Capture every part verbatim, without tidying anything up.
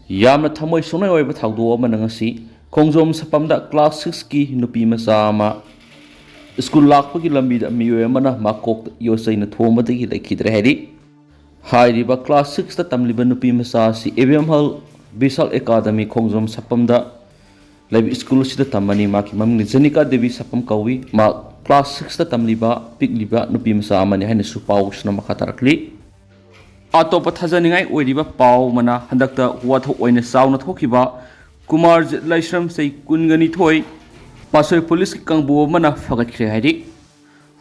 ꯌꯥꯝꯅ ꯊꯃꯣꯏ ꯁꯣꯛꯅꯤꯡꯉꯥꯏ ꯑꯣꯏꯕ ꯊꯧꯗꯣꯛ ꯑꯃꯅ ꯉꯁꯤ ꯈꯣꯡꯖꯣꯝ ꯁꯄꯝꯗ ꯀ꯭ꯂꯥꯁ ꯁꯤꯛꯁꯀꯤ ꯅꯨꯄꯤ ꯃꯆꯥ ꯑꯃ ꯁ꯭ꯀꯨꯜ ꯂꯥꯛꯄꯒꯤ ꯂꯝꯕꯤꯗ ꯃꯤꯑꯣꯏ ꯑꯃꯅ ꯃꯀꯣꯛꯇ ꯌꯣꯠꯆꯩꯅ ꯊꯣꯝꯕꯗꯒꯤ ꯂꯩꯈꯤꯗ꯭ꯔꯦ ꯍꯥꯏꯔꯤ꯫ ꯍꯥꯏꯔꯤꯕ ꯀ꯭ꯂꯥꯁ ꯁꯤꯛꯁꯇ ꯇꯝꯂꯤꯕ ꯅꯨꯄꯤ ꯃꯆꯥ ꯑꯁꯤ ꯑꯦ ꯚꯤ ꯑꯦꯝ ꯍꯜ ꯕꯤꯁꯥꯜ ꯑꯦꯀꯥꯗꯃꯤ ꯈꯣꯡꯖꯣꯝ ꯁꯄꯝꯗ ꯂꯩꯕ ꯁ꯭ꯀꯨꯜ ꯑꯁꯤꯗ ꯇꯝꯕꯅꯤ꯫ ꯃꯍꯥꯛꯀꯤ ꯃꯃꯤꯡꯅ ꯖꯦꯅꯤꯀꯥ ꯗꯦꯕꯤ ꯁꯄꯝ ꯀꯧꯏ꯫ ꯃꯍꯥꯛ ꯀ꯭ꯂꯥꯁ ꯁꯤꯛꯁꯇ ꯇꯝꯂꯤꯕ ꯄꯤꯛꯂꯤꯕ ꯅꯨꯄꯤ ꯃꯆꯥ ꯑꯃꯅꯤ ꯍꯥꯏꯅꯁꯨ ꯄꯥꯎꯁꯤꯅ ꯃꯈꯥ ꯇꯥꯔꯛꯂꯤ꯫ ꯑꯇꯣꯞꯄ ꯊꯥꯖꯅꯤꯡꯉꯥꯏ ꯑꯣꯏꯔꯤꯕ ꯄꯥꯎ ꯑꯃꯅ, ꯍꯟꯗꯛꯇ ꯋꯥꯊꯣꯛ ꯑꯣꯏꯅ ꯆꯥꯎꯅ ꯊꯣꯛꯈꯤꯕ ꯀꯨꯃꯥꯔ ꯖꯤꯠ ꯂꯥꯏꯁ꯭ꯔꯝ, ꯆꯍꯤ ꯀꯨꯟꯒ ꯅꯤꯊꯣꯏ, ꯄꯥꯠꯁꯣꯏ ꯄꯨꯂꯤꯁꯀꯤ ꯀꯥꯡꯕꯨ ꯑꯃꯅ ꯐꯒꯠꯈ꯭ꯔꯦ ꯍꯥꯏꯔꯤ꯫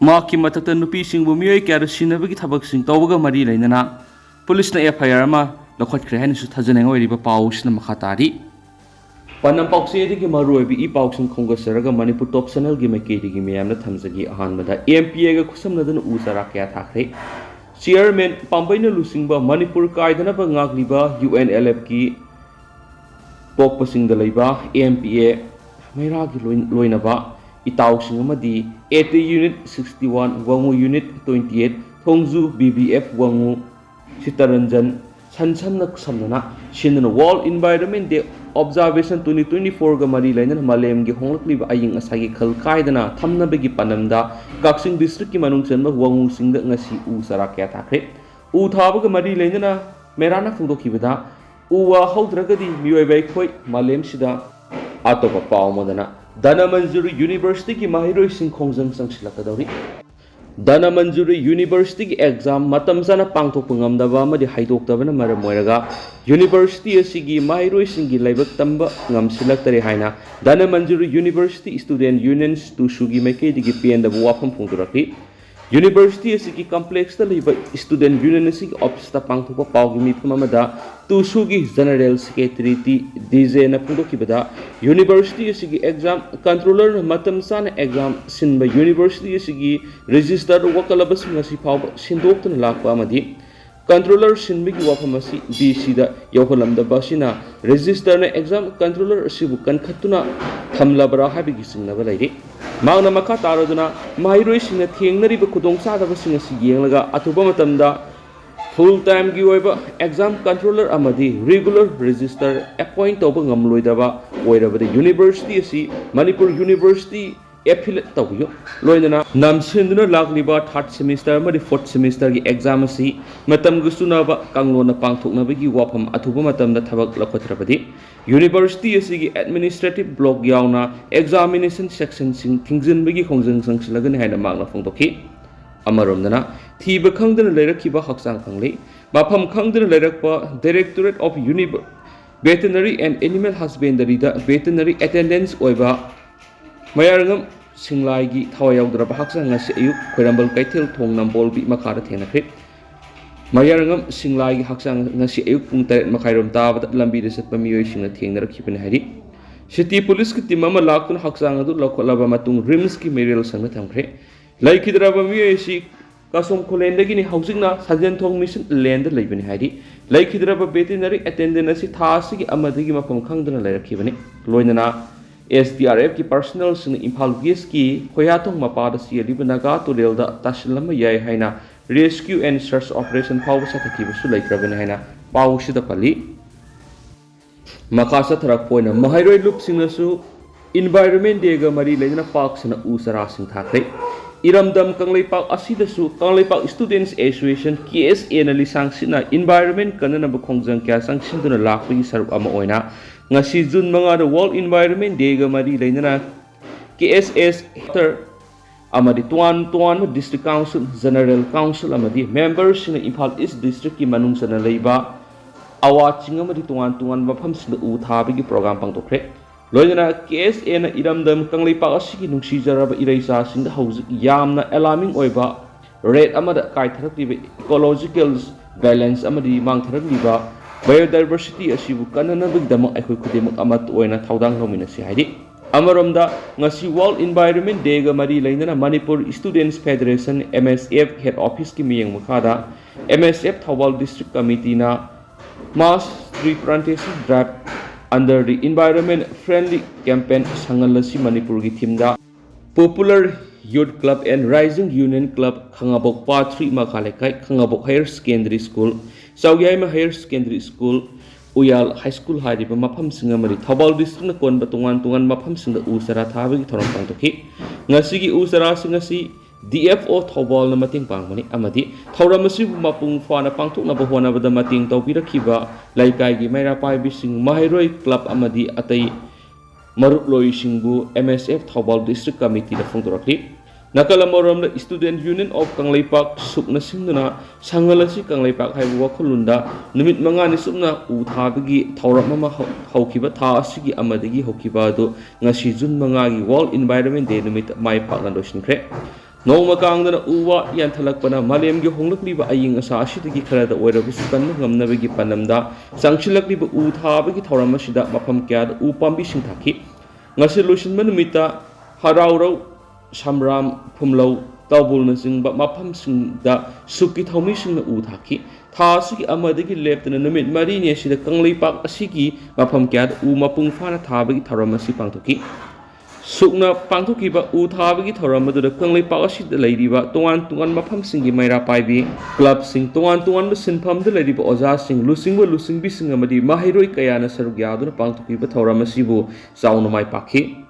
ꯃꯍꯥꯛꯀꯤ ꯃꯊꯛꯇ ꯅꯨꯄꯤꯁꯤꯡꯕꯨ ꯃꯤꯑꯣꯏ ꯀꯌꯥꯗ ꯁꯤꯟꯅꯕꯒꯤ ꯊꯕꯛꯁꯤꯡ ꯇꯧꯕꯒ ꯃꯔꯤ ꯂꯩꯅꯅ ꯄꯨꯂꯤꯁꯅ ꯑꯦꯐ ꯑꯥꯏ ꯑꯥꯔ ꯑꯃ ꯂꯧꯈꯠꯈ꯭ꯔꯦ ꯍꯥꯏꯅꯁꯨ ꯊꯥꯖꯅꯤꯡꯉꯥꯏ ꯑꯣꯏꯔꯤꯕ ꯄꯥꯎꯁꯤꯅ ꯃꯈꯥ ꯇꯥꯔꯤ꯫ ꯄꯥꯟꯗꯝ ꯄꯥꯎꯆꯦꯗꯒꯤ ꯃꯔꯨꯑꯣꯏꯕ ꯏ ꯄꯥꯎꯁꯤꯡ ꯈꯣꯝꯒꯠꯆꯔꯒ ꯃꯅꯤꯄꯨꯔ ꯇꯣꯞ ꯆꯦꯅꯦꯜꯒꯤ ꯃꯥꯏꯀꯩꯗꯒꯤ ꯃꯌꯥꯝꯗ ꯊꯝꯖꯒꯦ꯫ ꯑꯍꯥꯟꯕꯗ ꯑꯦꯝ ꯄꯤ ꯑꯦꯒ ꯈꯨꯠꯁꯝꯅꯗꯨꯅ ꯎ ꯆꯥꯔꯥ ꯀꯌꯥ ꯊꯥꯈ꯭ꯔꯦ꯫ ꯆꯤꯌꯔꯃꯦꯟ ꯄꯥꯝꯕꯩꯅ ꯂꯨꯆꯤꯡꯕ ꯃꯅꯤꯄꯨꯔ ꯀꯥꯏꯗꯅꯕ ꯉꯥꯛꯂꯤꯕ ꯌꯨ ꯑꯦꯟ ꯑꯦꯜ ꯑꯦꯐꯀꯤ ꯄꯣꯛꯄꯁꯤꯡꯗ ꯂꯩꯕ ꯑꯦꯝ ꯄꯤ ꯑꯦ ꯃꯩꯔꯥꯒꯤ ꯂꯣꯏ-, ꯂꯣꯏꯅꯕ ꯏꯇꯥꯎꯁꯤꯡ ꯑꯃꯗꯤ A T unit sixty one, Wangoo unit twenty eight, Thongju B B F Wangoo, Sitaranjan, ꯁꯟ ꯁꯝꯅ ꯁꯝꯅꯅ ꯁꯤꯟꯗꯨꯅ World Environment Day Observation twenty twenty fourꯒ ꯃꯔꯤ ꯂꯩꯅꯅ ꯃꯥꯂꯦꯝꯒꯤ ꯍꯣꯡꯂꯛꯂꯤꯕ ꯑꯏꯪ ꯑꯁꯥꯒꯤ ꯈꯜ ꯀꯥꯏꯗꯅ ꯊꯝꯅꯕꯒꯤ ꯄꯥꯟꯗꯝꯗ ꯀꯛꯆꯤꯡ ꯗꯤꯁꯇ꯭ꯔꯤꯛꯀꯤ ꯃꯅꯨꯡ ꯆꯟꯕ ꯋꯥꯉꯨꯁꯤꯡꯗ ꯉꯁꯤ ꯎ ꯆꯥꯔꯥ ꯀꯌꯥ ꯊꯥꯈ꯭ꯔꯦ꯫ ꯎ ꯊꯥꯕꯒ ꯃꯔꯤ ꯂꯩꯅꯅ ꯃꯦꯔꯥꯅ ꯐꯣꯡꯗꯣꯛꯈꯤꯕꯗ, ꯎ ꯋꯥ ꯍꯧꯗ꯭ꯔꯒꯗꯤ ꯃꯤꯑꯣꯏꯕ ꯑꯩꯈꯣꯏ ꯃꯥꯂꯦꯝꯁꯤꯗ꯫ ꯑꯇꯣꯞꯄ ꯄꯥꯎ ꯑꯃꯗꯅ, ꯙꯅꯃꯟꯖꯨꯔꯤ ꯌꯨꯅꯤꯚꯔꯁꯤꯇꯤꯒꯤ ꯃꯍꯩꯔꯣꯏꯁꯤꯡ ꯈꯣꯡꯖꯪ ꯆꯪꯁꯤꯜꯂꯛꯀꯗꯧꯔꯤ꯫ ꯙꯅꯃꯟꯖꯨꯔꯤ ꯌꯨꯅꯤꯚꯔꯁꯤꯇꯤꯒꯤ ꯑꯦꯛꯖꯥꯝ ꯃꯇꯝ ꯆꯥꯅ ꯄꯥꯡꯊꯣꯛꯄ ꯉꯝꯗꯕ ꯑꯃꯗꯤ ꯍꯥꯏꯗꯣꯛꯇꯕꯅ ꯃꯔꯝ ꯑꯣꯏꯔꯒ ꯌꯨꯅꯤꯚꯔꯁꯤꯇꯤ ꯑꯁꯤꯒꯤ ꯃꯍꯩꯔꯣꯏꯁꯤꯡꯒꯤ ꯂꯥꯏꯕꯛ ꯇꯝꯕ ꯉꯝꯁꯤꯜꯂꯛꯇꯔꯦ ꯍꯥꯏꯅ ꯙꯅꯃꯟꯖꯨꯔꯤ ꯌꯨꯅꯤꯚꯔꯁꯤꯇꯤ ꯁ꯭ꯇꯨꯗꯦꯟꯠ ꯌꯨꯅꯤꯌꯟ, ꯇꯨꯁꯨꯒꯤ ꯃꯥꯏꯀꯩꯗꯒꯤ ꯄꯦꯟꯗꯕ ꯋꯥꯐꯝ ꯐꯣꯡꯗꯣꯔꯛꯂꯤ꯫ ꯌꯨꯅꯤꯚꯔꯁꯤꯇꯤ ꯑꯁꯤꯒꯤ ꯀꯝꯄ꯭ꯂꯦꯛꯁꯇ ꯂꯩꯕ ꯁ꯭ꯇꯨꯗꯦꯟꯠ ꯌꯨꯅꯤꯌꯟ ꯑꯁꯤꯒꯤ ꯑꯣꯐꯤꯁꯇ ꯄꯥꯡꯊꯣꯛꯄ ꯄꯥꯎꯒꯤ ꯃꯤꯐꯝ ꯑꯃꯗ ꯇꯨꯁꯨꯒꯤ ꯖꯦꯅꯔꯦꯜ ꯁꯦꯀ꯭ꯔꯦꯇꯔꯤ ꯇꯤ ꯗꯤꯖꯦꯅ ꯐꯣꯡꯗꯣꯛꯈꯤꯕꯗ, ꯌꯨꯅꯤꯚꯔꯁꯤꯇꯤ ꯑꯁꯤꯒꯤ ꯑꯦꯛꯖꯥꯝ ꯀꯟꯇ꯭ꯔꯣꯂꯔꯅ ꯃꯇꯝ ꯆꯥꯅ ꯑꯦꯛꯖꯥꯝ ꯁꯤꯟꯕ, ꯌꯨꯅꯤꯚꯔꯁꯤꯇꯤ ꯑꯁꯤꯒꯤ ꯔꯦꯖꯤꯁꯇꯔ ꯋꯥꯀꯠꯂꯕꯁꯤꯡ ꯉꯁꯤ ꯐꯥꯎꯕ ꯁꯤꯟꯗꯣꯛꯇꯨꯅ ꯂꯥꯛꯄ ꯑꯃꯗꯤ ꯀꯟꯇ꯭ꯔꯣꯂꯔ ꯁꯤꯟꯕꯒꯤ ꯋꯥꯐꯝ ꯑꯁꯤ ꯗꯤ ꯁꯤꯗ ꯌꯧꯍꯜꯂꯝꯗꯕ ꯑꯁꯤꯅ ꯔꯦꯖꯤꯁꯇꯔꯅ ꯑꯦꯛꯖꯥꯝ ꯀꯟꯇ꯭ꯔꯣꯂꯔ ꯑꯁꯤꯕꯨ ꯀꯟꯈꯠꯇꯨꯅ ꯊꯝꯂꯕ꯭ꯔꯥ ꯍꯥꯏꯕꯒꯤ ꯆꯤꯡꯅꯕ ꯂꯩꯔꯤ꯫ ꯃꯍꯥꯛꯅ ꯃꯈꯥ ꯇꯥꯔꯗꯨꯅ ꯃꯍꯩꯔꯣꯏꯁꯤꯡꯅ ꯊꯦꯡꯅꯔꯤꯕ ꯈꯨꯗꯣꯡꯆꯥꯗꯕꯁꯤꯡ ꯑꯁꯤ ꯌꯦꯡꯂꯒ ꯑꯊꯨꯕ ꯃꯇꯝꯗ Full timeꯒꯤ ꯑꯣꯏꯕ exam controller ꯑꯃꯗꯤ regular registrar appoint ꯇꯧꯕ ꯉꯝꯂꯣꯏꯗꯕ ꯑꯣꯏꯔꯕꯗꯤ university ꯑꯁꯤ ꯃꯅꯤꯄꯨꯔ university affiliate ꯇꯧꯕꯤꯌꯨ꯫ ꯂꯣꯏꯅꯅ ꯅꯝꯁꯤꯟꯗꯨꯅ ꯂꯥꯛꯂꯤꯕ third semester ꯑꯃꯗꯤ fourth semesterꯒꯤ exam ꯑꯁꯤ ꯃꯇꯝꯒ ꯆꯨꯅꯕ ꯀꯥꯡꯂꯣꯟꯅ ꯄꯥꯡꯊꯣꯛꯅꯕꯒꯤ ꯋꯥꯐꯝ ꯑꯊꯨꯕ ꯃꯇꯝꯗ ꯊꯕꯛ ꯂꯧꯈꯠꯇ꯭ꯔꯕꯗꯤ university ꯑꯁꯤꯒꯤ administrative block ꯌꯥꯎꯅ examination sectionꯁꯤꯡ ꯊꯤꯡꯖꯤꯟꯕꯒꯤ ꯈꯣꯡꯖꯪ ꯆꯪꯁꯤꯜꯂꯒꯅꯤ ꯍꯥꯏꯅ ꯃꯍꯥꯛꯅ ꯐꯣꯡꯗꯣꯛꯈꯤ꯫ ꯑꯃꯔꯣꯝꯗꯅ ꯊꯤꯕ ꯈꯪꯗꯅ ꯂꯩꯔꯛꯈꯤꯕ ꯍꯛꯆꯥꯡ ꯈꯪꯂꯤ ꯃꯐꯝ ꯈꯪꯗꯅ ꯂꯩꯔꯛꯄ Directorate of Univer- Veterinary and Animal Husbandryꯗ veterinary attendant ꯑꯣꯏꯕ ꯃꯌꯥꯔꯉꯝ ꯁꯤꯡꯂꯥꯏꯒꯤ ꯊꯋꯥꯏ ꯌꯥꯎꯗ꯭ꯔꯕ ꯍꯛꯆꯥꯡ ꯉꯁꯤ ꯑꯌꯨꯛ ꯈꯣꯏꯔꯝꯕꯜ ꯀꯩꯊꯦꯜ ꯊꯣꯡ ꯅꯝꯕꯣꯜꯕꯤ ꯃꯈꯥꯗ ꯊꯦꯡꯅꯈ꯭ꯔꯦ꯫ ꯃꯌꯥꯔꯉꯝ ꯁꯤꯡꯂꯥꯏꯒꯤ ꯍꯛꯆꯥꯡ ꯉꯁꯤ ꯑꯌꯨꯛ ꯄꯨꯡ ꯇꯔꯦꯠ ꯃꯈꯥꯏꯔꯣꯝ ꯇꯥꯕꯗ ꯂꯝꯕꯤꯗ ꯆꯠꯄ ꯃꯤꯑꯣꯏꯁꯤꯡꯅ ꯊꯦꯡꯅꯔꯛꯈꯤꯕꯅꯤ ꯍꯥꯏꯔꯤ꯫ City Policeꯀꯤ team ꯑꯃ ꯂꯥꯛꯇꯨꯅ ꯍꯛꯆꯥꯡ ꯑꯗꯨ ꯂꯧꯈꯠꯂꯕ ꯃꯇꯨꯡ RIMSꯀꯤ ꯃꯦꯔꯤꯌꯦꯜ ꯁꯪꯗ ꯊꯝꯈ꯭ꯔꯦ꯫ ꯂꯩꯈꯤꯗ꯭ꯔꯕ ꯃꯤꯑꯣꯏ ꯑꯁꯤ ꯀꯁꯣꯝ ꯈꯨꯂꯦꯟꯗꯒꯤꯅꯤ꯫ ꯍꯧꯖꯤꯛꯅ ꯁꯟꯖꯦꯟꯊꯣꯡ mission laneꯗ ꯂꯩꯕꯅꯤ ꯍꯥꯏꯔꯤ꯫ ꯂꯩꯈꯤꯗ꯭ꯔꯕ veterinary attendant ꯑꯁꯤ ꯊꯥ ꯑꯁꯤꯒꯤ ꯑꯃꯗꯒꯤ ꯃꯐꯝ ꯈꯪꯗꯅ ꯂꯩꯔꯛꯈꯤꯕꯅꯤ꯫ ꯂꯣꯏꯅꯅ SDRFꯀꯤ personnelꯁꯤꯡꯅ ꯏꯝꯐꯥꯜ Westꯀꯤ ꯈꯣꯌꯥꯊꯣꯡ ꯃꯄꯥꯗ ꯆꯦꯜꯂꯤꯕ ꯅꯥꯒꯥ ꯇꯨꯔꯦꯜꯗ ꯇꯥꯁꯤꯜꯂꯝꯕ ꯌꯥꯏ ꯍꯥꯏꯅ rescue and search operation ꯐꯥꯎꯕ ꯆꯠꯊꯈꯤꯕꯁꯨ ꯂꯩꯈ꯭ꯔꯕꯅꯤ ꯍꯥꯏꯅ ꯄꯥꯎꯁꯤꯗ ꯄꯜꯂꯤ꯫ ꯃꯈꯥ ꯆꯠꯊꯔꯛꯄ ꯑꯣꯏꯅ ꯃꯍꯩꯔꯣꯏ ꯂꯨꯞꯁꯤꯡꯅꯁꯨ Environment Dayꯒ ꯃꯔꯤ ꯂꯩꯅꯅ ꯄꯥꯛ ꯁꯟꯅ ꯎ ꯆꯥꯔꯥꯁꯤꯡ ꯊꯥꯈ꯭ꯔꯦ꯫ ꯏꯔꯝꯗꯝ ꯀꯪꯂꯩꯄꯥꯛ ꯑꯁꯤꯗꯁꯨ ꯀꯪꯂꯩꯄꯥꯛ Students Association, KSAꯅ ꯂꯤꯁꯥꯡ ꯁꯤꯠꯅ environment ꯀꯟꯅꯅꯕ ꯈꯣꯡꯖꯪ ꯀꯌꯥ ꯆꯪꯁꯤꯟꯗꯨꯅ ꯂꯥꯛꯄꯒꯤ ꯁꯔꯨꯛ ꯑꯃ ꯑꯣꯏꯅ ꯉꯁꯤ June ꯃꯉꯥꯗ World Environment Dayꯒ ꯃꯔꯤ ꯂꯩꯅꯅ KSA ꯑꯃꯗꯤ ꯇꯣꯉꯥꯟ ꯇꯣꯉꯥꯟꯕ district council, general council ꯑꯃꯗꯤ memberꯁꯤꯡꯅ ꯏꯝꯐꯥꯜ East districtꯀꯤ ꯃꯅꯨꯡ ꯆꯟꯅ ꯂꯩꯕ ꯑꯋꯥ ꯆꯤꯡ ꯑꯃꯗꯤ ꯇꯣꯉꯥꯟ ꯇꯣꯉꯥꯟꯕ ꯃꯐꯝꯁꯤꯡꯗ ꯎ ꯊꯥꯕꯒꯤ program ꯄꯥꯡꯊꯣꯛꯈ꯭ꯔꯦ꯫ ꯂꯣꯏꯅꯅ KSAꯅ ꯏꯔꯝꯗꯝ ꯀꯪꯂꯩꯄꯥꯛ ꯑꯁꯤꯒꯤ ꯅꯨꯡꯁꯤꯖꯔꯕ ꯏꯔꯩꯆꯥꯁꯤꯡꯗ ꯍꯧꯖꯤꯛ ꯌꯥꯝꯅ alarming ꯑꯣꯏꯕ rate ꯑꯃꯗ ꯀꯥꯏꯊꯔꯛꯂꯤꯕ ecological balance ꯑꯃꯗꯤ ꯃꯥꯡꯊꯔꯛꯂꯤꯕ biodiversity ꯑꯁꯤꯕꯨ ꯀꯟꯅꯅꯕꯒꯤꯗꯃꯛ ꯑꯩꯈꯣꯏ ꯈꯨꯗꯤꯡꯃꯛ ꯑꯃꯠꯇ ꯑꯣꯏꯅ ꯊꯧꯗꯥꯡ ꯂꯧꯃꯤꯟꯅꯁꯤ ꯍꯥꯏꯔꯤ꯫ ꯑꯃꯔꯣꯝꯗ ꯉꯁꯤ World Environment Dayꯒ ꯃꯔꯤ ꯂꯩꯅꯅ Manipur Students Federation, MSF head officeꯀꯤ ꯃꯤꯠꯌꯦꯡ ꯃꯈꯥꯗ MSF Thoubal district committeeꯅ mass tree plantation drive under the environment friendly campaign ꯁꯪꯉꯜ ꯑꯁꯤ ꯃꯅꯤꯄꯨꯔꯒꯤ themeꯗ Popular Youth Club and Rising Union Club, ꯈꯥꯉꯕꯣꯛ ꯄꯥꯠ ꯊ꯭ꯔꯤ ꯃꯈꯥ ꯂꯩꯀꯥꯏ, ꯈꯥꯉꯕꯣꯛ Higher Secondary School, ꯆꯥꯎꯌꯥꯏꯃ Higher Secondary School, ꯎꯌꯥꯜ High School ꯍꯥꯏꯔꯤꯕ ꯃꯐꯝꯁꯤꯡ ꯑꯃꯗꯤ ꯊꯧꯕꯥꯜ district ꯅ ꯀꯣꯟꯕ ꯇꯣꯉꯥꯟ ꯇꯣꯉꯥꯟꯕ ꯃꯐꯝꯁꯤꯡꯗ ꯎ ꯆꯥꯔꯥ ꯊꯥꯕꯒꯤ ꯊꯧꯔꯝ ꯄꯥꯡꯊꯣꯛꯈꯤ꯫ ꯉꯁꯤꯒꯤ ꯎ ꯆꯥꯔꯥꯁꯤꯡ ꯑꯁꯤ D F O ꯊꯧꯕꯥꯜꯅ ꯃꯇꯦꯡ ꯄꯥꯡꯕꯅꯤ ꯑꯃꯗꯤ ꯊꯧꯔꯝ ꯑꯁꯤꯕꯨ ꯃꯄꯨꯡ ꯐꯥꯅ ꯄꯥꯡꯊꯣꯛꯅꯕ ꯍꯣꯠꯅꯕꯗ ꯃꯇꯦꯡ ꯇꯧꯕꯤꯔꯛꯈꯤꯕ ꯂꯩꯀꯥꯏꯒꯤ ꯃꯩꯔꯥ ꯄꯥꯏꯕꯤꯁꯤꯡ, ꯃꯍꯩꯔꯣꯏ club ꯑꯃꯗꯤ ꯑꯇꯩ ꯃꯔꯨꯞꯂꯣꯏꯁꯤꯡꯕꯨ M S F Thoubal district committee ꯗ ꯐꯣꯡꯗꯣꯔꯛꯂꯤ꯫ ꯅꯥꯀꯜ ꯑꯃꯔꯣꯝꯗ Student Union of ꯀꯪꯂꯩꯄꯥꯛ ꯁꯨꯛꯅ ꯁꯤꯟꯗꯨꯅ ꯁꯪꯒꯜ ꯑꯁꯤ ꯀꯪꯂꯩꯄꯥꯛ ꯍꯥꯏꯕ ꯋꯥꯈꯜꯂꯣꯟꯗ ꯅꯨꯃꯤꯠ ꯃꯉꯥꯅꯤ ꯆꯨꯞꯅ ꯎ ꯊꯥꯕꯒꯤ ꯊꯧꯔꯝ ꯑꯃ ꯍꯧ-, ꯍꯧꯈꯤꯕ ꯊꯥ ꯑꯁꯤꯒꯤ ꯑꯃꯗꯒꯤ ꯍꯧꯈꯤꯕ ꯑꯗꯨ ꯉꯁꯤ June ꯃꯉꯥꯒꯤ World Environment Day ꯅꯨꯃꯤꯠꯇ ꯃꯥꯏ ꯄꯥꯛꯅ ꯂꯣꯏꯁꯤꯟꯈ꯭ꯔꯦ꯫ ꯅꯣꯡꯃ ꯀꯥꯡꯗꯅ ꯎ ꯋꯥ ꯌꯥꯟꯊꯠꯂꯛꯄꯅ ꯃꯥꯂꯦꯝꯒꯤ ꯍꯣꯡꯂꯛꯂꯤꯕ ꯑꯏꯪ ꯑꯁꯥ ꯑꯁꯤꯗꯒꯤ ꯈꯔꯗ ꯑꯣꯏꯔꯕꯁꯨ ꯀꯟꯕ ꯉꯝꯅꯕꯒꯤ ꯄꯥꯟꯗꯝꯗ ꯆꯪꯁꯤꯜꯂꯛꯂꯤꯕ ꯎ ꯊꯥꯕꯒꯤ ꯊꯧꯔꯝ ꯑꯁꯤꯗ ꯃꯐꯝ ꯀꯌꯥꯗ ꯎ ꯄꯥꯝꯕꯤꯁꯤꯡ ꯊꯥꯈꯤ꯫ ꯉꯁꯤ ꯂꯣꯏꯁꯤꯟꯕ ꯅꯨꯃꯤꯠꯇ ꯍꯔꯥꯎꯔꯧ, ꯁꯝꯔꯥꯝ, ꯐꯨꯝꯂꯧ, ꯇꯥꯎꯕꯨꯜꯅꯆꯤꯡꯕ ꯃꯐꯝꯁꯤꯡꯗ ꯁꯨꯛꯀꯤ ꯊꯧꯃꯤꯁꯤꯡꯅ ꯎ ꯊꯥꯈꯤ꯫ ꯊꯥ ꯑꯁꯤꯒꯤ ꯑꯃꯗꯒꯤ ꯂꯦꯞꯇꯅ ꯅꯨꯃꯤꯠ ꯃꯔꯤꯅꯤ ꯑꯁꯤꯗ ꯀꯪꯂꯩꯄꯥꯛ ꯑꯁꯤꯒꯤ ꯃꯐꯝ ꯀꯌꯥꯗ ꯎ ꯃꯄꯨꯡ ꯐꯥꯅ ꯊꯥꯕꯒꯤ ꯊꯧꯔꯝ ꯑꯁꯤ ꯄꯥꯡꯊꯣꯛꯈꯤ꯫ ꯁꯨꯛꯅ ꯄꯥꯡꯊꯣꯛꯈꯤꯕ ꯎ ꯊꯥꯕꯒꯤ ꯊꯧꯔꯝ ꯑꯗꯨꯗ ꯀꯪꯂꯩꯄꯥꯛ ꯑꯁꯤꯗ ꯂꯩꯔꯤꯕ ꯇꯣꯉꯥꯟ ꯇꯣꯉꯥꯟꯕ ꯃꯐꯝꯁꯤꯡꯒꯤ ꯃꯩꯔꯥ ꯄꯥꯏꯕꯤ club ꯁꯤꯡ, ꯇꯣꯉꯥꯟ ꯇꯣꯉꯥꯟꯕ ꯁꯤꯟꯐꯝꯗ ꯂꯩꯔꯤꯕ ꯑꯣꯖꯥꯁꯤꯡ, ꯂꯨꯆꯤꯡꯕ ꯂꯨꯆꯤꯡꯕꯤꯁꯤꯡ ꯑꯃꯗꯤ ꯃꯍꯩꯔꯣꯏ ꯀꯌꯥꯅ ꯁꯔꯨꯛ ꯌꯥꯗꯨꯅ ꯄꯥꯡꯊꯣꯛꯈꯤꯕ ꯊꯧꯔꯝ ꯑꯁꯤꯕꯨ ꯆꯥꯎꯅ ꯃꯥꯏ ꯄꯥꯛꯈꯤ꯫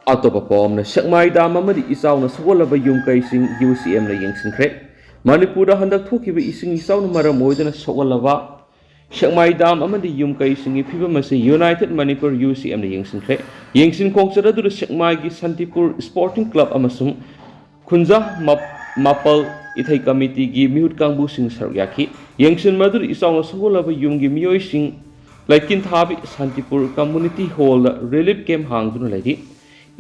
ꯑꯇꯣꯞꯄ ꯄꯥꯎ ꯑꯃꯅ, ꯁꯦꯛꯃꯥꯏ dam ꯑꯃꯗꯤ ꯏꯆꯥꯎꯅ ꯁꯣꯛꯍꯜꯂꯕ ꯌꯨꯝ ꯀꯩꯁꯤꯡ U C M ꯅ ꯌꯦꯡꯁꯤꯟꯈ꯭ꯔꯦ꯫ ꯃꯅꯤꯄꯨꯔꯗ ꯍꯟꯗꯛ ꯊꯣꯛꯈꯤꯕ ꯏꯁꯤꯡ ꯏꯆꯥꯎꯅ ꯃꯔꯝ ꯑꯣꯏꯗꯨꯅ ꯁꯣꯛꯍꯜꯂꯕ ꯁꯦꯛꯃꯥꯏ dam ꯑꯃꯗꯤ ꯌꯨꯝ ꯀꯩꯁꯤꯡꯒꯤ ꯐꯤꯕꯝ ꯑꯁꯤ United Manipur U C M ꯅ ꯌꯦꯡꯁꯤꯟꯈ꯭ꯔꯦ꯫ ꯌꯦꯡꯁꯤꯟ ꯈꯣꯡꯆꯠ ꯑꯗꯨꯗ ꯁꯦꯛꯃꯥꯏꯒꯤ ꯁꯥꯟꯇꯤꯄꯨꯔ Sporting Club ꯑꯃꯁꯨꯡ ꯈꯨꯟꯖꯥ ꯃꯞ-, ꯃꯥꯄꯜ ꯏꯊꯩ committee ꯒꯤ ꯃꯤꯍꯨꯠ ꯀꯥꯡꯕꯨꯁꯤꯡ ꯁꯔꯨꯛ ꯌꯥꯈꯤ꯫ ꯌꯦꯡꯁꯤꯟꯕ ꯑꯗꯨꯗ ꯏꯆꯥꯎꯅ ꯁꯣꯛꯍꯜꯂꯕ ꯌꯨꯝꯒꯤ ꯃꯤꯑꯣꯏꯁꯤꯡ ꯂꯩꯀꯤꯟꯊꯥꯕꯤ ꯁꯥꯟꯇꯤꯄꯨꯔ community hall ꯗ relief camp ꯍꯥꯡꯗꯨꯅ ꯂꯩꯔꯤ꯫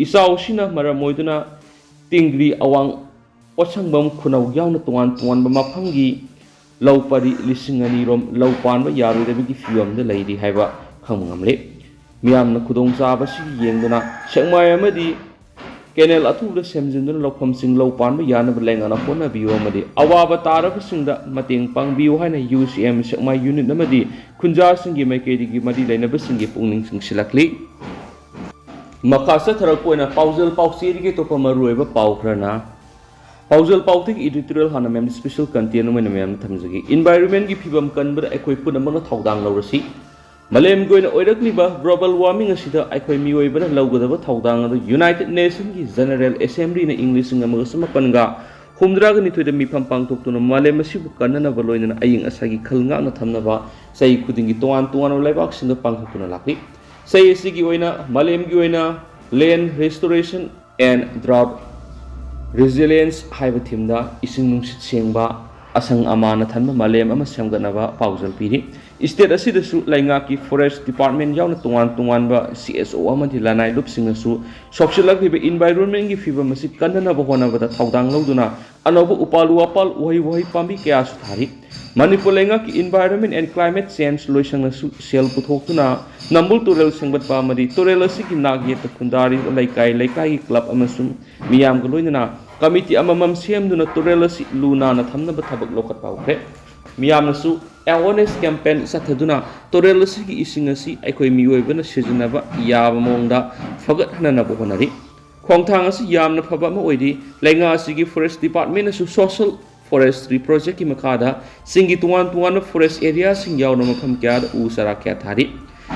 ꯏꯆꯥꯎꯁꯤꯅ ꯃꯔꯝ ꯑꯣꯏꯗꯨꯅ ꯇꯤꯡꯒ꯭ꯔꯤ, ꯑꯋꯥꯡ ꯄꯣꯠꯁꯪꯕꯝ, ꯈꯨꯅꯧ ꯌꯥꯎꯅ ꯇꯣꯉꯥꯟ ꯇꯣꯉꯥꯟꯕ ꯃꯐꯝꯒꯤ ꯂꯧ ꯄꯔꯤ ꯂꯤꯁꯤꯡ ꯑꯅꯤ ꯔꯣꯝ ꯂꯧ ꯄꯥꯟꯕ ꯌꯥꯔꯣꯏꯗꯕꯒꯤ ꯐꯤꯕꯝꯗ ꯂꯩꯔꯤ ꯍꯥꯏꯕ ꯈꯪꯕ ꯉꯝꯂꯦ꯫ ꯃꯤꯌꯥꯝꯅ ꯈꯨꯗꯣꯡꯆꯥꯕꯁꯤ ꯌꯦꯡꯗꯨꯅ ꯁꯦꯛꯃꯥꯏ ꯑꯃꯗꯤ canal ꯑꯊꯨꯕꯗ ꯁꯦꯝꯖꯤꯟꯗꯨꯅ ꯂꯧꯐꯝꯁꯤꯡ ꯂꯧ ꯄꯥꯟꯕ ꯌꯥꯅꯕ ꯂꯩꯉꯥꯛꯅ ꯍꯣꯠꯅꯕꯤꯌꯨ ꯑꯃꯗꯤ ꯑꯋꯥꯕ ꯇꯥꯔꯕꯁꯤꯡꯗ ꯃꯇꯦꯡ ꯄꯥꯡꯕꯤꯌꯨ ꯍꯥꯏꯅ U C M ꯁꯦꯛꯃꯥꯏ unit ꯑꯃꯗꯤ ꯈꯨꯟꯖꯥꯁꯤꯡꯒꯤ ꯃꯥꯏꯀꯩꯗꯒꯤ ꯃꯔꯤ ꯂꯩꯅꯕꯁꯤꯡꯒꯤ ꯄꯨꯛꯅꯤꯡ ꯆꯤꯡꯁꯤꯜꯂꯛꯂꯤ꯫ ꯃꯈꯥ ꯆꯠꯊꯔꯛꯄ ꯑꯣꯏꯅ ꯄꯥꯎꯖꯦꯜ ꯄꯥꯎꯆꯦꯗꯒꯤ ꯑꯇꯣꯞꯄ ꯃꯔꯨꯑꯣꯏꯕ ꯄꯥꯎ ꯈꯔꯅ, ꯄꯥꯎꯖꯦꯜ ꯄꯥꯎꯆꯦꯒꯤ editorial ꯍꯥꯟꯅ ꯃꯌꯥꯝꯗ special content ꯑꯃ ꯑꯣꯏꯅ ꯃꯌꯥꯝꯗ ꯊꯝꯖꯒꯦ꯫ Environment ꯒꯤ ꯐꯤꯕꯝ ꯀꯟꯕꯗ ꯑꯩꯈꯣꯏ ꯄꯨꯝꯅꯃꯛꯅ ꯊꯧꯗꯥꯡ ꯂꯧꯔꯁꯤ꯫ ꯃꯥꯂꯦꯝꯒꯤ ꯑꯣꯏꯅ ꯑꯣꯏꯔꯛꯂꯤꯕ global warming ꯑꯁꯤꯗ ꯑꯩꯈꯣꯏ ꯃꯤꯑꯣꯏꯕꯅ ꯂꯧꯒꯗꯕ ꯊꯧꯗꯥꯡ ꯑꯗꯨ United Nation ꯒꯤ General Assembly ꯅ ꯏꯪ ꯂꯤꯁꯤꯡ ꯑꯃꯒ ꯆꯃꯥꯄꯟꯒ ꯍꯨꯝꯗ꯭ꯔꯥꯒ ꯅꯤꯊꯣꯏꯗ ꯃꯤꯐꯝ ꯄꯥꯡꯊꯣꯛꯇꯨꯅ ꯃꯥꯂꯦꯝ ꯑꯁꯤꯕꯨ ꯀꯟꯅꯅꯕ ꯂꯣꯏꯅꯅ ꯑꯏꯪ ꯑꯁꯥꯒꯤ ꯈꯜ ꯉꯥꯛꯅ ꯊꯝꯅꯕ ꯆꯍꯤ ꯈꯨꯗꯤꯡꯒꯤ ꯇꯣꯉꯥꯟ ꯇꯣꯉꯥꯟꯕ ꯂꯩꯕꯥꯛꯁꯤꯡꯗ ꯄꯥꯡꯊꯣꯛꯇꯨꯅ ꯂꯥꯛꯂꯤ꯫ ꯆꯍꯤ ꯑꯁꯤꯒꯤ ꯑꯣꯏꯅ ꯃꯥꯂꯦꯝꯒꯤ ꯑꯣꯏꯅ Land Restoration and Drought Resilience ꯍꯥꯏꯕ theme ꯗ ꯏꯁꯤꯡ ꯅꯨꯡꯁꯤꯠ ꯁꯦꯡꯕ, ꯑꯁꯪ ꯑꯃꯥꯟꯅ ꯊꯟꯕ ꯃꯥꯂꯦꯝ ꯑꯃ ꯁꯦꯝꯒꯠꯅꯕ ꯄꯥꯎꯖꯦꯜ ꯄꯤꯔꯤ꯫ State ꯑꯁꯤꯗꯁꯨ ꯂꯩꯉꯥꯛꯀꯤ Forest Department ꯌꯥꯎꯅ ꯇꯣꯉꯥꯟ ꯇꯣꯉꯥꯟꯕ C S O ꯑꯃꯗꯤ ꯂꯅꯥꯏ ꯂꯨꯞꯁꯤꯡꯅꯁꯨ ꯁꯣꯛꯆꯤꯜꯂꯛꯂꯤꯕ environment ꯒꯤ ꯐꯤꯕꯝ ꯑꯁꯤ ꯀꯟꯅꯅꯕ ꯍꯣꯠꯅꯕꯗ ꯊꯧꯗꯥꯡ ꯂꯧꯗꯨꯅ ꯑꯅꯧꯕ ꯎꯄꯥꯜ ꯋꯥꯄꯥꯜ, ꯎꯍꯩ ꯋꯥꯍꯩ ꯄꯥꯝꯕꯤ ꯀꯌꯥꯁꯨ ꯊꯥꯔꯤ꯫ ꯃꯅꯤꯄꯨꯔ ꯂꯩꯉꯥꯛꯀꯤ Environment and Climate Change ꯂꯣꯏꯁꯪꯅꯁꯨ ꯁꯦꯜ ꯄꯨꯊꯣꯛꯇꯨꯅ ꯅꯝꯕꯨꯜ ꯇꯨꯔꯦꯜ ꯁꯦꯝꯒꯠꯄ ꯑꯃꯗꯤ ꯇꯨꯔꯦꯜ ꯑꯁꯤꯒꯤ ꯅꯥꯛ ꯌꯦꯠꯇ ꯈꯨꯟꯗꯥꯔꯤꯕ ꯂꯩꯀꯥꯏ ꯂꯩꯀꯥꯏꯒꯤ club ꯑꯃꯁꯨꯡ ꯃꯤꯌꯥꯝꯒ ꯂꯣꯏꯅꯅ committee ꯑꯃꯃꯝ ꯁꯦꯝꯗꯨꯅ ꯇꯨꯔꯦꯜ ꯑꯁꯤ ꯂꯨ ꯅꯥꯟꯅ ꯊꯝꯅꯕ ꯊꯕꯛ ꯂꯧꯈꯠꯄ ꯍꯧꯈ꯭ꯔꯦ꯫ ꯃꯤꯌꯥꯝꯅꯁꯨ awareness campaign ꯆꯠꯊꯗꯨꯅ ꯇꯨꯔꯦꯜ ꯑꯁꯤꯒꯤ ꯏꯁꯤꯡ ꯑꯁꯤ ꯑꯩꯈꯣꯏ ꯃꯤꯑꯣꯏꯕꯅ ꯁꯤꯖꯤꯟꯅꯕ ꯌꯥꯕ ꯃꯑꯣꯡꯗ ꯐꯒꯠꯍꯟꯅꯅꯕ ꯍꯣꯠꯅꯔꯤ꯫ ꯈꯣꯡꯊꯥꯡ ꯑꯁꯤ ꯌꯥꯝꯅ ꯐꯕ ꯑꯃ ꯑꯣꯏꯔꯤ꯫ ꯂꯩꯉꯥꯛ ꯑꯁꯤꯒꯤ Forest Department ꯅꯁꯨ Social Forestry Project ꯀꯤ ꯃꯈꯥꯗ ꯆꯤꯡꯒꯤ ꯇꯣꯉꯥꯟ ꯇꯣꯉꯥꯟꯕ forest area ꯁꯤꯡ ꯌꯥꯎꯅ ꯃꯐꯝ ꯀꯌꯥꯗ ꯎ ꯆꯥꯔꯥ ꯀꯌꯥ ꯊꯥꯔꯤ꯫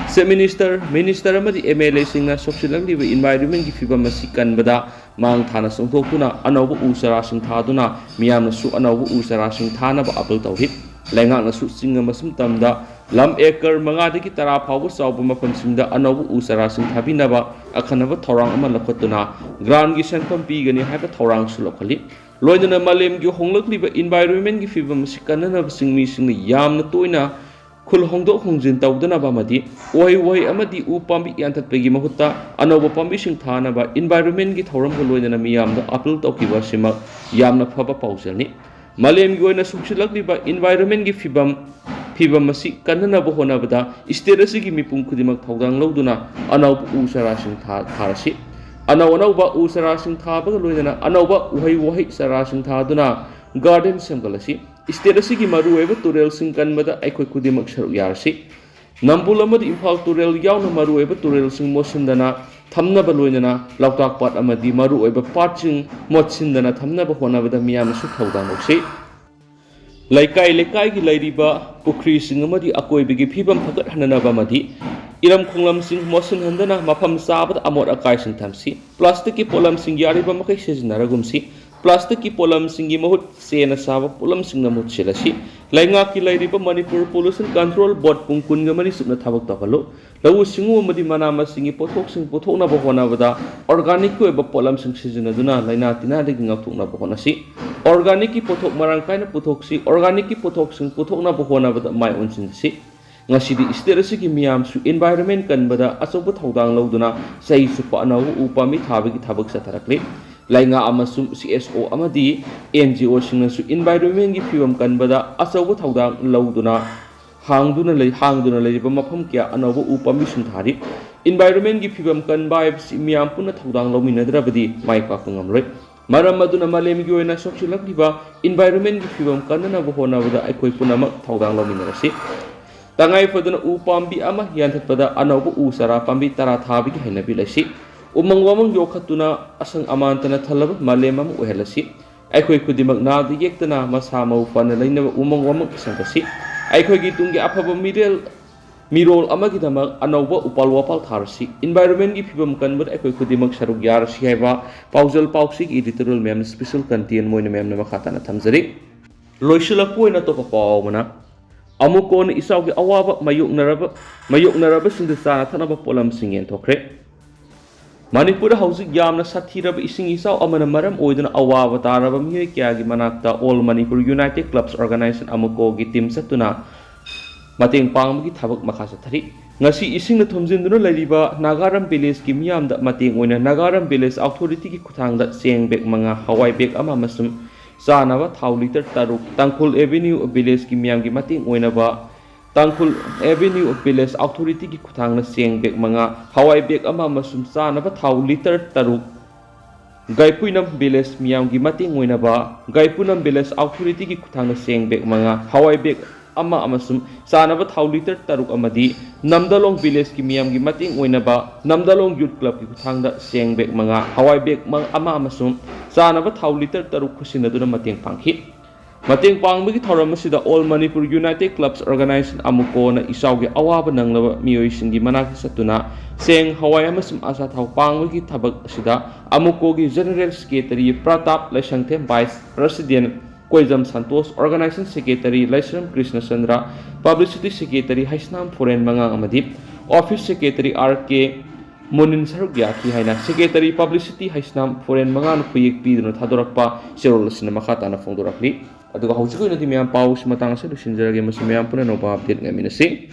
Chief Minister, Minister ꯑꯃꯗꯤ M L A ꯁꯤꯡꯅ ꯁꯣꯛꯆꯤꯜꯂꯛꯂꯤꯕ environment ꯀꯤ ꯐꯤꯕꯝ ꯑꯁꯤ ꯀꯟꯕꯗ ꯃꯥꯡ ꯊꯥꯅ ꯆꯣꯡꯊꯣꯛꯇꯨꯅ ꯑꯅꯧꯕ ꯎ ꯆꯥꯔꯥꯁꯤꯡ ꯊꯥꯗꯨꯅ ꯃꯤꯌꯥꯝꯅꯁꯨ ꯑꯅꯧꯕ ꯎ ꯆꯥꯔꯥꯁꯤꯡ ꯊꯥꯅꯕ appeal ꯇꯧꯔꯤ꯫ ꯂꯩꯉꯥꯛꯅꯁꯨ ꯆꯤꯡ ꯑꯃꯁꯨꯡ ꯇꯝꯗ ꯂꯝ acre ꯃꯉꯥꯗꯒꯤ ꯇꯔꯥ ꯐꯥꯎꯕ ꯆꯥꯎꯕ ꯃꯐꯝꯁꯤꯡꯗ ꯑꯅꯧꯕ ꯎ ꯆꯥꯔꯥꯁꯤꯡ ꯊꯥꯕꯤꯅꯕ ꯑꯈꯟꯅꯕ ꯊꯧꯔꯥꯡ ꯑꯃ ꯂꯧꯈꯠꯇꯨꯅ grant ꯀꯤ ꯁꯦꯟꯐꯝ ꯄꯤꯒꯅꯤ ꯍꯥꯏꯕ ꯊꯧꯔꯥꯡꯁꯨ ꯂꯧꯈꯠꯂꯤ꯫ ꯂꯣꯏꯅꯅ ꯃꯥꯂꯦꯝꯒꯤ ꯍꯣꯡꯂꯛꯂꯤꯕ environment ꯀꯤ ꯐꯤꯕꯝ ꯑꯁꯤ ꯀꯟꯅꯅꯕ ꯆꯤꯡꯃꯤꯁꯤꯡꯅ ꯌꯥꯝꯅ ꯇꯣꯏꯅ ꯈꯨꯜ ꯍꯣꯡꯗꯣꯛ ꯍꯣꯡꯖꯤꯟ ꯇꯧꯗꯅꯕ ꯑꯃꯗꯤ ꯎꯍꯩ ꯋꯥꯍꯩ ꯑꯃꯗꯤ ꯎ ꯄꯥꯝꯕꯤ ꯌꯥꯟꯊꯠꯄꯒꯤ ꯃꯍꯨꯠꯇ ꯑꯅꯧꯕ ꯄꯥꯝꯕꯤꯁꯤꯡ ꯊꯥꯅꯕ environment ꯀꯤ ꯊꯧꯔꯝꯒ ꯂꯣꯏꯅꯅ ꯃꯤꯌꯥꯝꯗ appeal ꯇꯧꯈꯤꯕ ꯑꯁꯤꯃꯛ ꯌꯥꯝꯅ ꯐꯕ ꯄꯥꯎꯖꯦꯜꯅꯤ꯫ ꯃꯥꯂꯦꯝꯒꯤ ꯑꯣꯏꯅ ꯁꯣꯛꯆꯤꯜꯂꯛꯂꯤꯕ environment ꯀꯤ ꯐꯤꯕꯝ, ꯐꯤꯕꯝ ꯑꯁꯤ ꯀꯟꯅꯅꯕ ꯍꯣꯠꯅꯕꯗ state ꯑꯁꯤꯒꯤ ꯃꯤꯄꯨꯝ ꯈꯨꯗꯤꯡꯃꯛ ꯊꯧꯗꯥꯡ ꯂꯧꯗꯨꯅ ꯑꯅꯧꯕ ꯎ ꯆꯥꯔꯥꯁꯤꯡ ꯊꯥ-, ꯊꯥꯔꯁꯤ꯫ ꯑꯅꯧ ꯑꯅꯧꯕ ꯎ ꯆꯥꯔꯥꯁꯤꯡ ꯊꯥꯕꯒ ꯂꯣꯏꯅꯅ ꯑꯅꯧꯕ ꯎꯍꯩ ꯋꯥꯍꯩ ꯆꯥꯔꯥꯁꯤꯡ ꯊꯥꯗꯨꯅ garden ꯁꯦꯝꯒꯠꯂꯁꯤ꯫ State ꯑꯁꯤꯒꯤ ꯃꯔꯨꯑꯣꯏꯕ ꯇꯨꯔꯦꯜꯁꯤꯡ ꯀꯟꯕꯗ ꯑꯩꯈꯣꯏ ꯈꯨꯗꯤꯡꯃꯛ ꯁꯔꯨꯛ ꯌꯥꯔꯁꯤ꯫ ꯅꯝꯕꯨꯜ ꯑꯃꯗꯤ ꯏꯝꯐꯥꯜ ꯇꯨꯔꯦꯜ ꯌꯥꯎꯅ ꯃꯔꯨꯑꯣꯏꯕ ꯇꯨꯔꯦꯜꯁꯤꯡ ꯃꯣꯠꯁꯤꯟꯗꯅ ꯊꯝꯅꯕ ꯂꯣꯏꯅꯅ ꯂꯣꯛꯇꯥꯛ ꯄꯥꯠ ꯑꯃꯗꯤ ꯃꯔꯨꯑꯣꯏꯕ ꯄꯥꯠꯁꯤꯡ ꯃꯣꯠꯁꯤꯟꯗꯅ ꯊꯝꯅꯕ ꯍꯣꯠꯅꯕꯗ ꯃꯤꯌꯥꯝꯅꯁꯨ ꯊꯧꯗꯥꯡ ꯂꯧꯁꯤ꯫ ꯂꯩꯀꯥꯏ ꯂꯩꯀꯥꯏꯒꯤ ꯂꯩꯔꯤꯕ ꯄꯨꯈ꯭ꯔꯤꯁꯤꯡ ꯑꯃꯗꯤ ꯑꯀꯣꯏꯕꯒꯤ ꯐꯤꯕꯝ ꯐꯒꯠꯍꯟꯅꯕ ꯑꯃꯗꯤ ꯏꯔꯝ ꯈꯣꯡꯂꯝꯁꯤꯡ ꯃꯣꯠꯁꯤꯟꯍꯟꯗꯅ ꯃꯐꯝ ꯆꯥꯕꯗ ꯑꯃꯣꯠ ꯑꯀꯥꯏꯁꯤꯡ ꯊꯝꯁꯤ꯫ ꯄ꯭ꯂꯥꯁꯇꯤꯛꯀꯤ ꯄꯣꯠꯂꯝꯁꯤꯡ ꯌꯥꯔꯤꯕ ꯃꯈꯩ ꯁꯤꯖꯤꯟꯅꯔꯒꯨꯝꯁꯤ꯫ ꯄ꯭ꯂꯥꯁꯇꯤꯛꯀꯤ ꯄꯣꯠꯂꯝꯁꯤꯡꯒꯤ ꯃꯍꯨꯠ ꯆꯦꯅ ꯁꯥꯕ ꯄꯣꯠꯂꯝꯁꯤꯡꯅ ꯃꯍꯨꯠ ꯁꯤꯜꯂꯁꯤ꯫ ꯂꯩꯉꯥꯛꯀꯤ ꯂꯩꯔꯤꯕ ꯃꯅꯤꯄꯨꯔ ꯄꯣꯂꯨꯁꯟ ꯀꯟꯇ꯭ꯔꯣꯜ ꯕꯣꯔꯗ ꯄꯨꯡ ꯀꯨꯟꯒ ꯃꯔꯤ ꯆꯨꯞꯅ ꯊꯕꯛ ꯇꯧꯍꯜꯂꯨ꯫ ꯂꯧꯎ ꯁꯤꯡꯎ ꯑꯃꯗꯤ ꯃꯅꯥ ꯃꯁꯤꯡꯒꯤ ꯄꯣꯠꯊꯣꯛꯁꯤꯡ ꯄꯨꯊꯣꯛꯅꯕ ꯍꯣꯠꯅꯕꯗ ꯑꯣꯔꯒꯥꯅꯤꯛꯀꯤ ꯑꯣꯏꯕ ꯄꯣꯠꯂꯝꯁꯤꯡ ꯁꯤꯖꯤꯟꯅꯗꯨꯅ ꯂꯥꯏꯅꯥ ꯇꯤꯟꯅꯥꯗꯒꯤ ꯉꯥꯛꯊꯣꯛꯅꯕ ꯍꯣꯠꯅꯁꯤ꯫ ꯑꯣꯔꯒꯥꯅꯤꯛꯀꯤ ꯄꯣꯠꯊꯣꯛ ꯃꯔꯥꯡ ꯀꯥꯏꯅ ꯄꯨꯊꯣꯛꯁꯤ꯫ ꯑꯣꯔꯒꯥꯅꯤꯛꯀꯤ ꯄꯣꯠꯊꯣꯛꯁꯤꯡ ꯄꯨꯊꯣꯛꯅꯕ ꯍꯣꯠꯅꯕꯗ ꯃꯥꯏ ꯑꯣꯟꯁꯤꯟꯁꯤ꯫ ꯉꯁꯤꯗꯤ ꯁ꯭ꯇꯦꯠ ꯑꯁꯤꯒꯤ ꯃꯤꯌꯥꯝꯁꯨ ꯏꯟꯚꯥꯏꯔꯣꯟꯃꯦꯟ ꯀꯟꯕꯗ ꯑꯆꯧꯕ ꯊꯧꯗꯥꯡ ꯂꯧꯗꯨꯅ ꯆꯍꯤ ꯆꯨꯞꯄ ꯑꯅꯧꯕ ꯎ ꯄꯥꯝꯕꯤ ꯊꯥꯕꯒꯤ ꯊꯕꯛ ꯆꯠꯊꯔꯛꯂꯤ꯫ ꯂꯩꯉꯥꯛ ꯑꯃꯁꯨꯡ ꯁꯤ ꯑꯦꯁ ꯑꯣ ꯑꯃꯗꯤ ꯑꯦꯟ ꯖꯤ ꯑꯣꯁꯤꯡꯅꯁꯨ ꯏꯟꯚꯥꯏꯔꯣꯟꯃꯦꯟꯒꯤ ꯐꯤꯕꯝ ꯀꯟꯕꯗ ꯑꯆꯧꯕ ꯊꯧꯗꯥꯡ ꯂꯧꯗꯨꯅ ꯍꯥꯡꯗꯨꯅ ꯂꯩ, ꯍꯥꯡꯗꯨꯅ ꯂꯩꯔꯤꯕ ꯃꯐꯝ ꯀꯌꯥ ꯑꯅꯧꯕ ꯎ ꯄꯥꯝꯕꯤꯁꯤꯡ ꯊꯥꯔꯤ꯫ ꯏꯟꯚꯥꯏꯔꯣꯟꯃꯦꯟꯒꯤ ꯐꯤꯕꯝ ꯀꯟꯕ ꯍꯥꯏꯕꯁꯤ ꯃꯤꯌꯥꯝ ꯄꯨꯟꯅ ꯊꯧꯗꯥꯡ ꯂꯧꯃꯤꯟꯅꯗ꯭ꯔꯕꯗꯤ ꯃꯥꯏ ꯄꯥꯛꯄ ꯉꯝꯂꯣꯏ꯫ ꯃꯔꯝ ꯑꯗꯨꯅ ꯃꯥꯂꯦꯝꯒꯤ ꯑꯣꯏꯅ ꯁꯣꯛꯆꯤꯜꯂꯛꯂꯤꯕ ꯏꯟꯚꯥꯏꯔꯣꯟꯃꯦꯟꯒꯤ ꯐꯤꯕꯝ ꯀꯟꯅꯅꯕ ꯍꯣꯠꯅꯕꯗ ꯑꯩꯈꯣꯏ ꯄꯨꯝꯅꯃꯛ ꯊꯧꯗꯥꯡ ꯂꯧꯃꯤꯟꯅꯔꯁꯤ꯫ ꯇꯉꯥꯏ ꯐꯗꯅ ꯎ ꯄꯥꯝꯕꯤ ꯑꯃ ꯌꯥꯟꯊꯠꯄꯗ ꯑꯅꯧꯕ ꯎ ꯆꯥꯔꯥ ꯄꯥꯝꯕꯤ ꯇꯔꯥ ꯊꯥꯕꯒꯤ ꯍꯩꯅꯕꯤ ꯂꯩꯁꯤ꯫ ꯎꯃꯪ ꯋꯥꯃꯪ ꯌꯣꯛꯈꯠꯇꯨꯅ ꯑꯁꯪ ꯑꯃꯥꯟꯇꯅ ꯊꯜꯂꯕ ꯃꯥꯂꯦꯝ ꯑꯃ ꯑꯣꯏꯍꯜꯂꯁꯤ꯫ ꯑꯩꯈꯣꯏ ꯈꯨꯗꯤꯡꯃꯛ ꯅꯥꯗ ꯌꯦꯛꯇꯅ ꯃꯁꯥ ꯃꯎ ꯐꯅ ꯂꯩꯅꯕ ꯎꯃꯪ ꯋꯥꯃꯪ ꯁꯦꯝꯒꯠꯁꯤ꯫ ꯑꯩꯈꯣꯏꯒꯤ ꯇꯨꯡꯒꯤ ꯑꯐꯕ ꯃꯤꯔꯦꯜ, ꯃꯤꯔꯣꯜ ꯑꯃꯒꯤꯗꯃꯛ ꯑꯅꯧꯕ ꯎꯄꯥꯜ ꯋꯥꯄꯥꯜ ꯊꯥꯔꯁꯤ꯫ ꯏꯟꯚꯥꯏꯔꯣꯟꯃꯦꯟꯒꯤ ꯐꯤꯕꯝ ꯀꯟꯕꯗ ꯑꯩꯈꯣꯏ ꯈꯨꯗꯤꯡꯃꯛ ꯁꯔꯨꯛ ꯌꯥꯔꯁꯤ ꯍꯥꯏꯕ ꯄꯥꯎꯖꯦꯜ ꯄꯥꯎꯆꯦꯒꯤ editorial ꯃꯌꯥꯝꯅ special content ꯑꯣꯏꯅ ꯃꯌꯥꯝꯅ ꯃꯈꯥ ꯇꯥꯅ ꯊꯝꯖꯔꯤ꯫ ꯂꯣꯏꯁꯤꯜꯂꯛꯄ ꯑꯣꯏꯅ ꯑꯇꯣꯞꯄ ꯄꯥꯎ ꯑꯃꯅ, ꯑꯃꯨꯛꯀꯣꯟ ꯏꯆꯥꯎꯒꯤ ꯑꯋꯥꯕ ꯃꯥꯌꯣꯛꯅꯔꯕ, ꯃꯥꯌꯣꯛꯅꯔꯕꯁꯤꯡꯗ ꯆꯥꯅ ꯊꯛꯅꯕ ꯄꯣꯠꯂꯝꯁꯤꯡ ꯌꯦꯟꯊꯣꯛꯈ꯭ꯔꯦ꯫ ꯃꯅꯤꯄꯨꯔꯗ ꯍꯧꯖꯤꯛ ꯌꯥꯝꯅ ꯁꯥꯊꯤꯔꯕ ꯏꯁꯤꯡ ꯏꯆꯥꯎ ꯑꯃꯅ ꯃꯔꯝ ꯑꯣꯏꯗꯨꯅ ꯑꯋꯥꯕ ꯇꯥꯔꯕ ꯃꯤꯑꯣꯏ ꯀꯌꯥꯒꯤ ꯃꯅꯥꯛꯇ All Manipur United Clubs Organization, ꯑꯃꯨꯛꯀꯣꯒꯤ team ꯆꯠꯇꯨꯅ ꯃꯇꯦꯡ ꯄꯥꯡꯕꯒꯤ ꯊꯕꯛ ꯃꯈꯥ ꯆꯠꯊꯔꯤ꯫ ꯉꯁꯤ ꯏꯁꯤꯡꯅ ꯊꯨꯝꯖꯤꯟꯗꯨꯅ ꯂꯩꯔꯤꯕ ꯅꯥꯒꯥꯔꯝ villageꯀꯤ ꯃꯤꯌꯥꯝꯗ ꯃꯇꯦꯡ ꯑꯣꯏꯅ ꯅꯥꯒꯥꯔꯝ village authorityꯒꯤ ꯈꯨꯠꯊꯥꯡꯗ ꯆꯦꯡ bag ꯃꯉꯥ, ꯍꯋꯥꯏ bag ꯑꯃ ꯑꯃꯁꯨꯡ ꯆꯥꯅꯕ ꯊꯥꯎ litre ꯇꯔꯨꯛ, ꯇꯥꯡꯈꯨꯜ Avenue villageꯀꯤ ꯃꯤꯌꯥꯝꯒꯤ ꯃꯇꯦꯡ ꯑꯣꯏꯅꯕ ꯇꯥꯡꯈꯨꯜ Avenue village authorityꯒꯤ ꯈꯨꯠꯊꯥꯡꯅ ꯆꯦꯡ bag ꯃꯉꯥ, ꯍꯋꯥꯏ bag ꯑꯃ ꯑꯃꯁꯨꯡ ꯆꯥꯅꯕ ꯊꯥꯎ litre ꯇꯔꯨꯛ, ꯒꯥꯏꯄꯨꯏꯅꯝ village ꯃꯤꯌꯥꯝꯒꯤ ꯃꯇꯦꯡ ꯑꯣꯏꯅꯕ ꯒꯥꯏꯄꯨꯏꯅꯝ village authorityꯒꯤ ꯈꯨꯠꯊꯥꯡꯅ ꯆꯦꯡ bag ꯃꯉꯥ, ꯍꯋꯥꯏ bag ꯑꯃ ꯑꯃꯁꯨꯡ ꯆꯥꯅꯕ ꯊꯥꯎ ꯂꯤꯇꯔ ꯇꯔꯨꯛ ꯑꯃꯗꯤ ꯅꯝꯗꯂꯣꯡ ꯚꯤꯂꯦꯖꯀꯤ ꯃꯤꯌꯥꯝꯒꯤ ꯃꯇꯦꯡ ꯑꯣꯏꯅꯕ ꯅꯝꯗꯂꯣꯡ ꯌꯨꯠ ꯀ꯭ꯂꯕꯀꯤ ꯈꯨꯠꯊꯥꯡꯗ ꯆꯦꯡ ꯕꯦꯒ ꯃꯉꯥ, ꯍꯋꯥꯏ ꯕꯦꯒ ꯃ-, ꯑꯃ ꯑꯃꯁꯨꯡ ꯆꯥꯅꯕ ꯊꯥꯎ ꯂꯤꯇꯔ ꯇꯔꯨꯛ ꯈꯨꯠꯁꯤꯟꯅꯗꯨꯅ ꯃꯇꯦꯡ ꯄꯥꯡꯈꯤ꯫ ꯃꯇꯦꯡ ꯄꯥꯡꯕꯒꯤ ꯊꯧꯔꯝ ꯑꯁꯤꯗ All Manipur United Clubs Organization, ꯑꯃꯨꯀꯣꯅ ꯏꯆꯥꯎꯒꯤ ꯑꯋꯥꯕ ꯅꯪꯂꯕ ꯃꯤꯑꯣꯏꯁꯤꯡꯒꯤ ꯃꯅꯥꯛꯇ ꯆꯠꯇꯨꯅ ꯆꯦꯡ, ꯍꯋꯥꯏ ꯑꯃꯁꯨꯡ ꯑꯆꯥꯊꯥꯎ ꯄꯥꯡꯕꯒꯤ ꯊꯕꯛ ꯑꯁꯤꯗ ꯑꯃꯨꯀꯣꯒꯤ General Secretary Pratap Leishangthem, Vice President Koijam Santosh, Organization Secretary Leisram Krishnachandra, Publicity Secretary Heisnam Phoren ꯃꯉꯥꯡ ꯑꯃꯗꯤ Office Secretary R K Munin ꯁꯔꯨꯛ ꯌꯥꯈꯤ ꯍꯥꯏꯅ Secretary Publicity ꯍꯩꯁꯅꯥꯝ ꯐꯣꯔꯦꯟ ꯃꯉꯥꯅ ꯈꯨꯌꯦꯛ ꯄꯤꯗꯨꯅ ꯊꯥꯗꯣꯔꯛꯄ ꯆꯦꯔꯣꯜ ꯑꯁꯤꯅ ꯃꯈꯥ ꯇꯥꯅ ꯐꯣꯡꯗꯣꯔꯛꯂꯤ꯫ ꯑꯗꯨꯒ ꯍꯧꯖꯤꯛꯀꯤ ꯑꯣꯏꯅꯗꯤ ꯃꯌꯥꯝ ꯄꯥꯎꯁꯤ ꯃꯇꯥꯡ ꯑꯁꯤꯗ ꯂꯣꯏꯁꯤꯟꯖꯔꯒꯦ꯫ ꯃꯁꯤ ꯃꯌꯥꯝ ꯄꯨꯟꯅ ꯑꯅꯧꯕ update ꯉꯥꯏꯃꯤꯟꯅꯁꯤ꯫